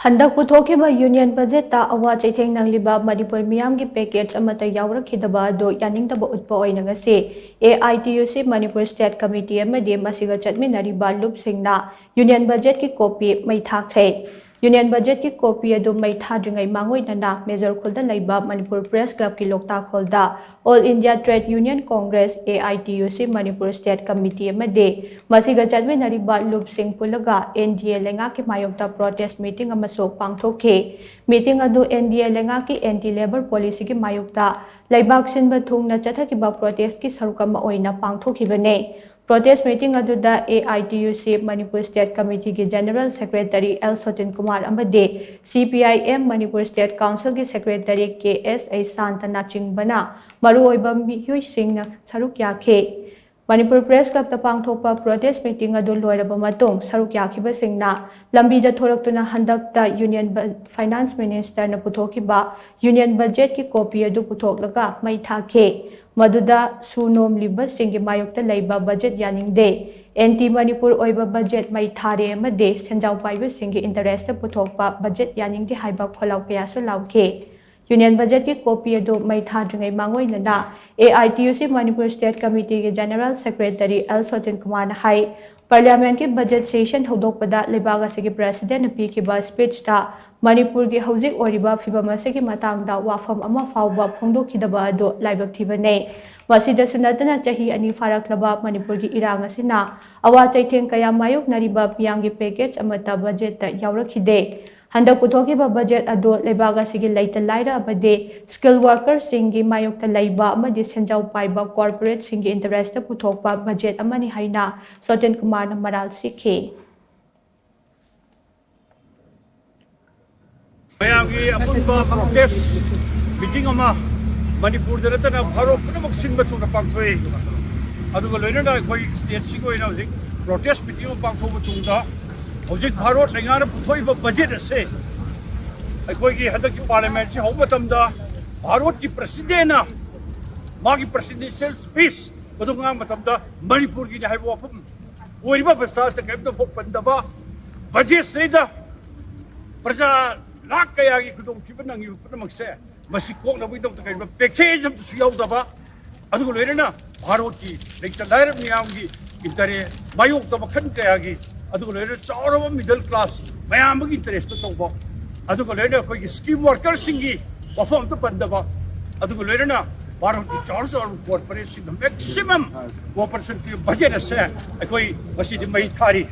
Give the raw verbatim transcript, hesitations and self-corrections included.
ꯍꯟꯗꯛ ꯄꯨꯊꯣꯛꯈꯤꯕ ꯌꯨꯅꯤꯌꯟ ꯕꯖꯦꯠꯇ ꯑꯋꯥ ꯆꯩꯊꯦꯡ ꯅꯪꯂꯤꯕ ꯃꯅꯤꯄꯨꯔ ꯃꯤꯌꯥꯝꯒꯤ ꯄꯦꯀꯦꯖ ꯑꯃꯠꯇ ꯌꯥꯎꯔꯛꯈꯤꯗꯕ ꯑꯗꯨ ꯌꯥꯅꯤꯡꯗꯕ ꯎꯠꯄ ꯑꯣꯏꯅ ꯉꯁꯤ ꯑꯦ ꯑꯥꯏ ꯇꯤ ꯌꯨ ꯁꯤ ꯃꯅꯤꯄꯨꯔ ꯁ꯭ꯇꯦꯠ ꯀꯃꯤꯇꯤ ꯑꯃꯗꯤ ꯃꯁꯤꯒ ꯆꯠꯃꯤꯟꯅꯔꯤꯕ ꯂꯨꯞꯁꯤꯡꯅ ꯌꯨꯅꯤꯌꯟ ꯕꯖꯦꯠꯀꯤ ꯀꯣꯄꯤ ꯃꯩ ꯊꯥꯈ꯭ꯔꯦ꯫ ꯌꯨꯅꯤꯌꯟ ꯕꯖꯦꯠꯀꯤ ꯀꯣꯄꯤ ꯑꯗꯨ ꯃꯩ ꯊꯥꯗ꯭ꯔꯤꯉꯩ ꯃꯥꯡꯑꯣꯏꯅꯅ ꯃꯦꯖꯣꯔ ꯈꯨꯜꯗ ꯂꯩꯕ ꯃꯅꯤꯄꯨꯔ ꯄ꯭ꯔꯦꯁ ꯀ꯭ꯂꯕꯀꯤ ꯂꯣꯛꯇꯥꯛ ꯍꯣꯜꯗ All India Trade Union Congress, A I T U C, Manipur state committee ꯑꯃꯗꯤ ꯃꯁꯤꯒ ꯆꯠꯃꯤꯟꯅꯔꯤꯕ ꯂꯨꯞꯁꯤꯡ ꯄꯨꯜꯂꯒ N D A ꯂꯩꯉꯥꯛꯀꯤ ꯃꯥꯌꯣꯛꯇ ꯄ꯭ꯔꯣꯇꯦꯁ ꯃꯤꯇꯤꯡ ꯑꯃꯁꯨ ꯄꯥꯡꯊꯣꯛꯈꯤ꯫ ꯃꯤꯇꯤꯡ ꯑꯗꯨ N D A ꯂꯩꯉꯥꯛꯀꯤ ꯑꯦꯟꯇꯤ ꯂꯦꯕꯔ ꯄꯣꯂꯤꯁꯤꯒꯤ ꯃꯥꯌꯣꯛꯇ ꯂꯩꯕꯥꯛ ꯁꯤꯟꯕ ꯊꯨꯡꯅ ꯆꯠꯊꯈꯤꯕ ꯄ꯭ꯔꯣꯇꯦꯁꯀꯤ ꯁꯔꯨꯛ ꯑꯃ ꯑꯣꯏꯅ ꯄꯥꯡꯊꯣꯛꯈꯤꯕꯅꯤ꯫ ꯄ꯭ꯔꯣꯇꯦꯁ ꯃꯤꯇꯤꯡ ꯑꯗꯨꯗ A I T U C Manipur state ꯀꯃꯤꯇꯤꯒꯤ general secretary L Sotin Kumar ꯑꯃꯗꯤ C P I M Manipur state ꯀꯥꯎꯟꯁꯤꯜꯒꯤ ꯁꯦꯀ꯭ꯔꯦꯇꯔꯤ ꯀꯦ ꯑꯦꯁ ꯑꯩꯁꯥꯟꯇꯅ ꯆꯤꯡꯕꯅ ꯃꯔꯨꯑꯣꯏꯕ ꯃꯤꯑꯣꯏꯁꯤꯡꯅ ꯁꯔꯨꯛ ꯌꯥꯈꯤ꯫ ꯃꯅꯤꯄꯨꯔ ꯄ꯭ꯔꯦꯁ ꯀ꯭ꯂꯕꯇ ꯄꯥꯡꯊꯣꯛꯄ ꯄ꯭ꯔꯣꯇꯦꯁ ꯃꯤꯇꯤꯡ ꯑꯗꯨ ꯂꯣꯏꯔꯕ ꯃꯇꯨꯡ ꯁꯔꯨꯛ ꯌꯥꯈꯤꯕꯁꯤꯡꯅ ꯂꯝꯕꯤꯗ ꯊꯣꯔꯛꯇꯨꯅ ꯍꯟꯗꯛꯇ ꯌꯨꯅꯤꯌꯟ ꯕ-, ꯐꯥꯏꯅꯥꯟꯁ ꯃꯤꯅꯤꯁꯇꯔꯅ ꯄꯨꯊꯣꯛꯈꯤꯕ ꯌꯨꯅꯤꯌꯟ ꯕꯖꯦꯠꯀꯤ ꯀꯣꯄꯤ ꯑꯗꯨ ꯄꯨꯊꯣꯛꯂꯒ ꯃꯩ ꯊꯥꯈꯤ꯫ ꯃꯗꯨꯗ ꯁꯨ ꯅꯣꯝꯂꯤꯕꯁꯤꯡꯒꯤ ꯃꯥꯌꯣꯛꯇ ꯂꯩꯕ ꯕꯖꯦꯠ ꯌꯥꯅꯤꯡꯗꯦ, ꯑꯦꯟꯇꯤ ꯃꯅꯤꯄꯨꯔ ꯑꯣꯏꯕ ꯕꯖꯦꯠ ꯃꯩ ꯊꯥꯔꯦ ꯑꯃꯗꯤ ꯁꯦꯟꯖꯥꯎ ꯄꯥꯏꯕꯁꯤꯡꯒꯤ ꯏꯟꯇꯔꯦꯁꯇ ꯄꯨꯊꯣꯛꯄ ꯕꯖꯦꯠ ꯌꯥꯅꯤꯡꯗꯦ ꯍꯥꯏꯕ ꯈꯣꯜꯂꯥꯎ ꯀꯌꯥꯁꯨ ꯂꯥꯎꯈꯤ꯫ ꯌꯨꯅꯤꯌꯟ ꯕꯖꯦꯠꯀꯤ ꯀꯣꯄꯤ ꯑꯗꯨ ꯃꯩ ꯊꯥꯗ꯭ꯔꯤꯉꯩ ꯃꯥꯡꯑꯣꯏꯅꯅ A I T U C Manipur state ꯀꯃꯤꯇꯤꯒꯤ ꯖꯦꯅꯔꯦꯜ ꯁꯦꯀ꯭ꯔꯦꯇꯔꯤ ꯑꯦꯜ ꯁꯣꯇꯤꯟ ꯀꯨꯃꯥꯔꯅ ꯍꯥꯏ, ꯄꯥꯔꯂꯤꯌꯥꯃꯦꯟꯠꯀꯤ ꯕꯖꯦꯠ ꯁꯦꯁꯟ ꯍꯧꯗꯣꯛꯄꯗ ꯂꯩꯕꯥꯛ ꯑꯁꯤꯒꯤ ꯄ꯭ꯔꯦꯁꯤꯗꯦꯟꯠꯅ ꯄꯤꯈꯤꯕ ꯁ꯭ꯄꯤꯆꯇ ꯃꯅꯤꯄꯨꯔꯒꯤ ꯍꯧꯖꯤꯛ ꯑꯣꯏꯔꯤꯕ ꯐꯤꯚꯝ ꯑꯁꯤꯒꯤ ꯃꯇꯥꯡꯗ ꯋꯥꯐꯝ ꯑꯃ ꯐꯥꯎꯕ ꯐꯣꯡꯗꯣꯛꯈꯤꯗꯕ ꯑꯗꯨ ꯂꯥꯏꯕꯛ ꯊꯤꯕꯅꯤ꯫ ꯃꯁꯤꯗꯁꯨ ꯅꯠꯇꯅ ꯆꯍꯤ ꯑꯅꯤ ꯐꯥꯔꯛꯂꯕ ꯃꯅꯤꯄꯨꯔꯒꯤ ꯏꯔꯥꯡ ꯑꯁꯤꯅ ꯑꯋꯥ ꯆꯩꯊꯦꯡ ꯀꯌꯥ ꯃꯥꯌꯣꯛꯅꯔꯤꯕ ꯃꯤꯌꯥꯝꯒꯤ ꯄꯦꯀꯦꯖ ꯑꯃꯠꯇ ꯕꯖꯦꯠꯇ ꯌꯥꯎꯔꯛꯈꯤꯗꯦ꯫ ꯍꯟꯗꯛ ꯄꯨꯊꯣꯛꯈꯤꯕ ꯕꯖꯦꯠ ꯑꯗꯨ ꯂꯩꯕꯥꯛ ꯑꯁꯤꯒꯤ ꯂꯩꯇ ꯂꯥꯏꯔ ꯑꯃꯗꯤ ꯁ꯭ꯀꯤꯜ ꯋꯥꯔꯀꯔꯁꯤꯡꯒꯤ ꯃꯥꯌꯣꯛꯇ ꯂꯩꯕ ꯑꯃꯗꯤ ꯁꯦꯟꯖꯥꯎ ꯄꯥꯏꯕ ꯀꯣꯔꯄꯣꯔꯦꯠꯁꯤꯡꯒꯤ ꯏꯟꯇꯔꯦꯁꯇ ꯄꯨꯊꯣꯛꯄ ꯕꯖꯦꯠ ꯑꯃꯅꯤ ꯍꯥꯏꯅ ꯁꯣꯇꯤꯟ ꯀꯨꯃꯥꯔꯅ ꯃꯔꯥꯜ ꯁꯤꯈꯤ꯫ ꯃꯌꯥꯝꯒꯤ ꯑꯄꯨꯟꯕ ꯄ꯭ꯔꯣꯇꯦꯁ ꯃꯤꯇꯤꯡ ꯑꯃ ꯃꯅꯤꯄꯨꯔꯗ ꯅꯠꯇꯅ ꯚꯥꯔꯠ ꯄꯨꯝꯅꯃꯛ ꯁꯤꯟꯕ ꯊꯨꯡꯅ ꯄꯥꯡꯊꯣꯛꯏ꯫ ꯑꯗꯨꯒ ꯂꯣꯏꯅꯅ ꯑꯩꯈꯣꯏ ꯁ꯭ꯇꯦꯠꯁꯤꯒꯤ ꯑꯣꯏꯅ ꯍꯧꯖꯤꯛ ꯄ꯭ꯔꯣꯇꯦꯁ ꯃꯤꯇꯤꯡ ꯑꯃ ꯄꯥꯡꯊꯣꯛꯑ ꯃꯇꯨꯡꯗ ꯍꯧꯖꯤꯛ ꯚꯥꯔꯠ ꯂꯩꯉꯥꯛꯅ ꯄꯨꯊꯣꯛꯏꯕ ꯕꯖꯦꯠ ꯑꯁꯦ ꯑꯩꯈꯣꯏꯒꯤ ꯍꯟꯗꯛꯀꯤ ꯄꯥꯔꯂꯤꯌꯥꯃꯦꯟꯠꯁꯤ ꯍꯧꯕ ꯃꯇꯝꯗ ꯚꯥꯔꯠꯀꯤ ꯄ꯭ꯔꯁꯤꯗꯦꯟꯠꯅ ꯃꯥꯒꯤ ꯄ꯭ꯔꯁꯤꯗꯦꯟꯁꯤꯌꯦꯜ ꯁ꯭ꯄꯤꯆ ꯃꯗꯨ ꯉꯥꯡꯕ ꯃꯇꯝꯗ ꯃꯅꯤꯄꯨꯔꯒꯤꯅꯤ ꯍꯥꯏꯕ ꯋꯥꯐꯝ ꯑꯣꯏꯔꯤꯕ ꯕ꯭ꯔꯤꯇꯤꯁꯇ ꯀꯔꯤꯝꯇ ꯐꯥꯎ ꯄꯟꯗꯕ ꯕꯖꯦꯠꯁꯤꯗꯩꯗ ꯄ꯭ꯔꯖꯥ ꯂꯥꯈ ꯀꯌꯥꯒꯤ ꯈꯨꯗꯣꯡꯊꯤꯕ ꯅꯪꯉꯤꯕ ꯄꯨꯝꯅꯃꯛꯁꯦ ꯃꯁꯤ ꯀꯣꯛꯅꯕꯒꯤꯗꯃꯛꯇ ꯀꯔꯤꯒꯨꯝꯕ ꯄꯦꯀꯦꯖ ꯑꯃꯇꯁꯨ ꯌꯥꯎꯗꯕ, ꯑꯗꯨꯒ ꯂꯣꯏꯅꯅ ꯚꯥꯔꯠꯀꯤ ꯂꯩꯇ ꯂꯥꯏꯔ ꯃꯤꯌꯥꯝꯒꯤ ꯏꯟꯇꯔꯦꯁ ꯃꯥꯌꯣꯛꯇ ꯃꯈꯜ ꯀꯌꯥꯒꯤ, ꯑꯗꯨꯒ ꯂꯣꯏꯅꯅ ꯆꯥꯎꯔꯕ ꯃꯤꯗꯜ ꯀ꯭ꯂꯥꯁ ꯃꯌꯥꯝ ꯑꯃꯒꯤ ꯏꯟꯇꯔꯦꯁꯇ ꯇꯧꯕ, ꯑꯗꯨꯒ ꯂꯣꯏꯅ ꯑꯩꯈꯣꯏꯒꯤ ꯁ꯭ꯀꯤꯝ ꯋꯥꯔꯀꯔꯁꯤꯡꯒꯤ ꯋꯥꯐꯝ ꯑꯝꯇ ꯄꯟꯗꯕ, ꯑꯗꯨꯒ ꯂꯣꯏꯅꯅ ꯚꯥꯔꯠꯀꯤ ꯆꯥꯎꯔ ꯆꯥꯎꯔꯕ ꯀꯣꯔꯄꯣꯔꯦꯠꯁꯤꯡꯗ ꯃꯦꯛꯁꯤꯃꯝ ꯀꯣꯑꯣꯄꯔꯦꯁꯟ ꯄꯤꯕ ꯕꯖꯦꯠ ꯑꯁꯦ ꯑꯩꯈꯣꯏ ꯉꯁꯤꯗꯤ ꯃꯩ ꯊꯥꯔꯤ꯫